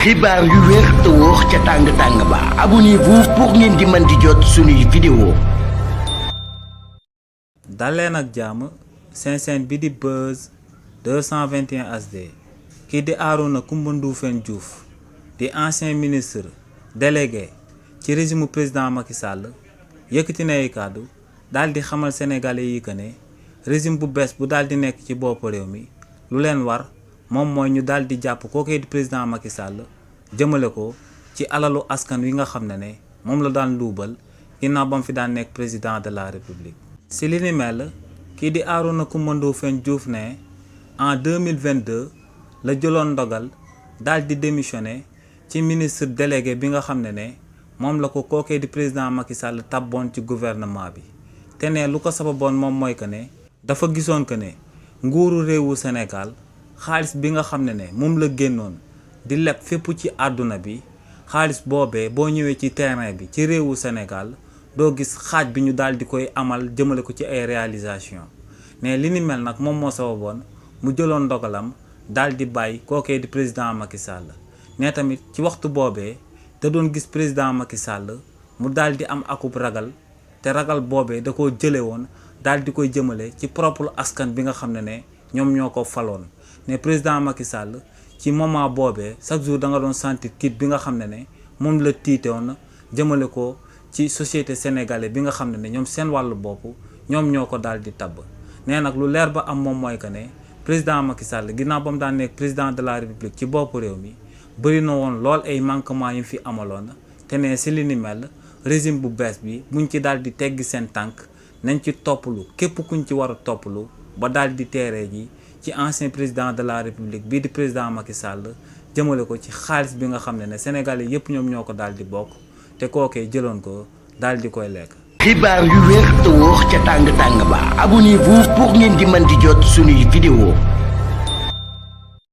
xibaar yu wér te wóor ca tàng-tàng ba abonnez-vous pour ngeen di mën di jot suñuy vidéo. daleen ak jàmm seen bi di Buzz 221 HD kii di Arouna Coumba Ndoffène Diouf di ancien ministre délégué ci régime président Macky Sall yëkkati na ay kàddu daal di xamal sénégalais yi que ne régime bu bees bu daal di nekk ci bopp réew mi lu leen war moom mooy ñu daal di jàpp kookee di président Macky Sall jëmale ko ci alalu askan wi nga xam ne moom la daan luubal ginnaaw ba mu fi daan nekk président de la république. si li ni mel kii di Arouna Coumba Ndoffène Diouf ne en 2022 la jëloon ndogal daal di démissionné ci ministre délégué bi nga xam ne moom la ko kookee di président Macky Sall tabboon ci gouvernement bi te ne lu ko sababoon moom mooy que ne dafa gisoon que ne nguuru réewu Sénégal xaalis bi nga xam ne moom la génnoon di leb fépp ci àdduna bi xaalis boobee boo ñëwee ci terrain bi ci réewu Sénégal doo gis xaaj bi ñu daal di koy amal jëmale ko ci ay réalisation mais li ni mel nag moom moo sababoon mu jëloon ndogalam daal di bàyyi kookee di président Macky Sall ne tamit ci waxtu boobee da doon gis président Macky Sall mu daal di am akub ragal te ragal boobee da koo jële woon daal di koy jëmale ci propre askan bi nga xam ne ñoom ñoo ko faloon ne président Macky Sall ci moment boobee chaque jour da nga doon sentir tiit bi nga xam ne moom la tiitoon jëmale ko ci société sénégalais bi nga xam ne ñoom seen wàllu bopp ñoom ñoo ko daal di tabb nee nag lu leer ba am moom mooy que ne président Macky Sall ginnaaw ba mu daan nekk président de la république ci bopp réew mi bëri na woon lool ay manquements yu fi amaloon te ne si li ni mel régime bu bees bi buñ ci daal di teggi seen tànk nañ ci toppalu képp kuñ ci war a toppalu ba daal di teeree ji ci ancien président de la république bii di président Macky Sall jëmale ko ci xaalis bi nga xam ne sénégalais yépp ñoom ñoo ko daal di bokk te kookee jëloon ko daal di koy lekk. xibaar yu wér te wóor ca tàng-tàng ba abonnez-vous pour ngeen di mën di jot suñuy vidéo.